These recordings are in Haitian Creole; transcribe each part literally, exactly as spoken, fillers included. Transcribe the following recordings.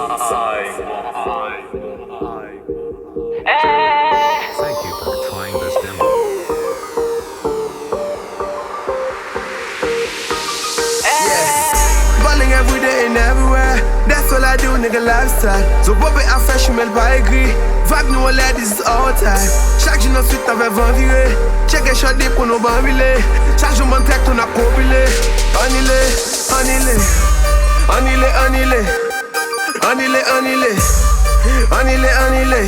Thank you for trying this demo. Balling every day and everywhere. That's all I do, nigga, lifestyle. Zo pope ap fè chimen l pa egri. Vibe nou anlè, this is all time. Chak jou nan swit avè van vire. Tcheke chòdi pou nou banbile. Chak jou bann trèk tou n ap konpile. Anile, anile. Anile, anile. Anile, anile. Anile, anile.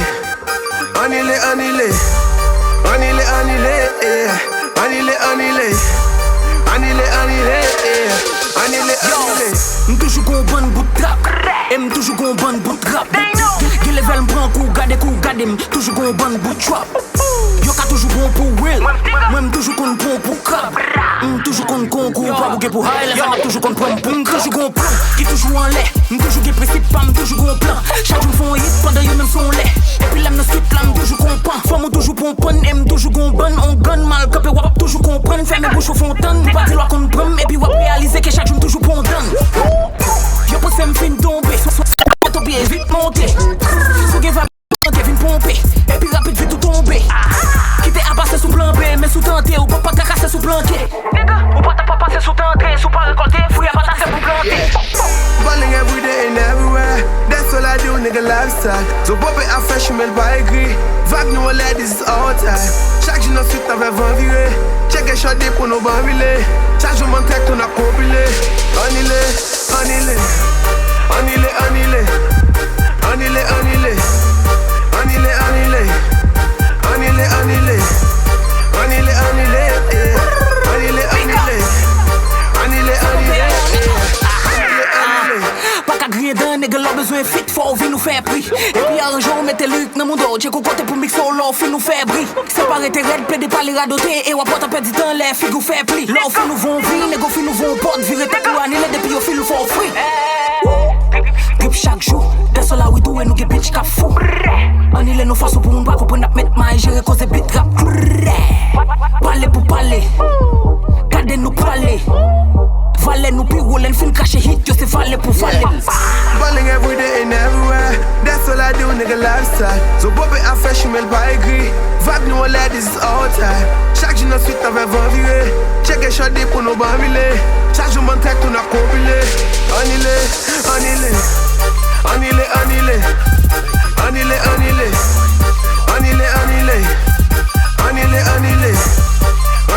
Anile, anile. Anile, anile, yeah. Anile, anile. Anile, anile, yeah. Anile, anile. M toujou gon bann bout trap. E m toujou gon bann bout rap. Gen, gen level m pran kou, gade kou, gade m. Toujou gon bann bout trap. Yo ka toujou pran w pou real. Mwen, m toujou konn pran w pou krab. M toujou konn konkou pa bouke pou high level, m ap toujou konn pran m pou m toujou gon plan ki toujou anlè. M toujou gen prensip pa m, toujou gon plan. Chak jou m fè yon hit pandan yo menm se yon lè. Epi lè m nan street la, m toujou konpan. Fanm ou toujou pran w pann, e m toujou gon bann. On gann mal kanpe, w ap toujou konprann. Fèmen bouch ou fè w tann. Ou pa di lwa konn pran m, epi w ap reyalize ke chak jou m toujou pran w dann. Yo panse m fin tonbe. Sou, sou, sou, tonbe vit monte. Si w gen vibe, monte vin ponpe. Epi rapid vit ou tonbe. Kite a pase sou plan B, men si w tante, ou p ap pa trakase sou plan K. Nigga, ou pa t ap pa pase sou tante, si w pa rekòlte, fwi a pa t ase pou plante. Balling every day and everywhere. That's all I do, nigga, lifestyle. Zo pope ap fè chimen l pa egri. Vibe nou anlè, this is all time. Chak jou nan swit avè van vire. Tcheke chòdi pou nou banbile. Chak jou bann trèk tou n ap konpile. Anile, anile. Anile, anile. Anile, anile. Anile, anile. Anile, anile. Anile, anile, yeah. Anile, anile. Anile, anile, yeah. Anile, anile. Pa ka griyen dan, nèg la w bezwen fit, fò w vin ou fè pri. Epi aranje w, mete lirik nan mouda w, tcheke w kote pou mikse w, lè w fin ou fè bri. Se pa rete rèd, plede pale radote, e w ap wè w ta pèdi tan lè figi w fè pli. Lè w fin ou van vi, nèg ou fin ou van pòt, vire tankou anile depi yo fil ou fè w fri. Drip chak jou, that's all I do, e nou gen bitch k ap fou. Anile nou fason pou moun pa konprann, ap met may jere koze beat rap. Pale pou pale, gade nou pale. Valè nou pi wo, lè n fin krache hit, yo se vale pou vale. Balling every day and everywhere. That's all I do, nigga, lifestyle. Zo pope ap fè chimen l pa egri. Vibe nou anlè, this is all time. Chak jou nan swit avè van vire. Tcheke chòdi pou nou banbile. Chak jou bann trèk tou n ap konpile. Anile, anile. Anile, anile. Anile, anile. Anile, anile. Anile, anile.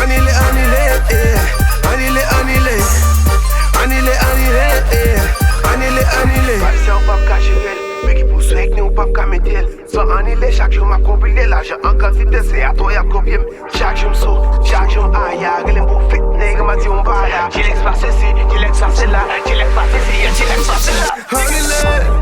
Anile, anile, yeah. Anile, anile. Anile, anile, yeah. Anile, anile. Pase w p ap ka jere l. Men ki pou swag ni w p ap ka mete l. San anile, chak jou m ap konpile. Lajan an kantite, se atò y ap kopye m. Chak jou m sou, chak jou m aya. Rele m pou fit, nèg m a di w m pa la. Tilex pase si, Tilex pase la. Tilex pase si, Tilex pase la. Anile.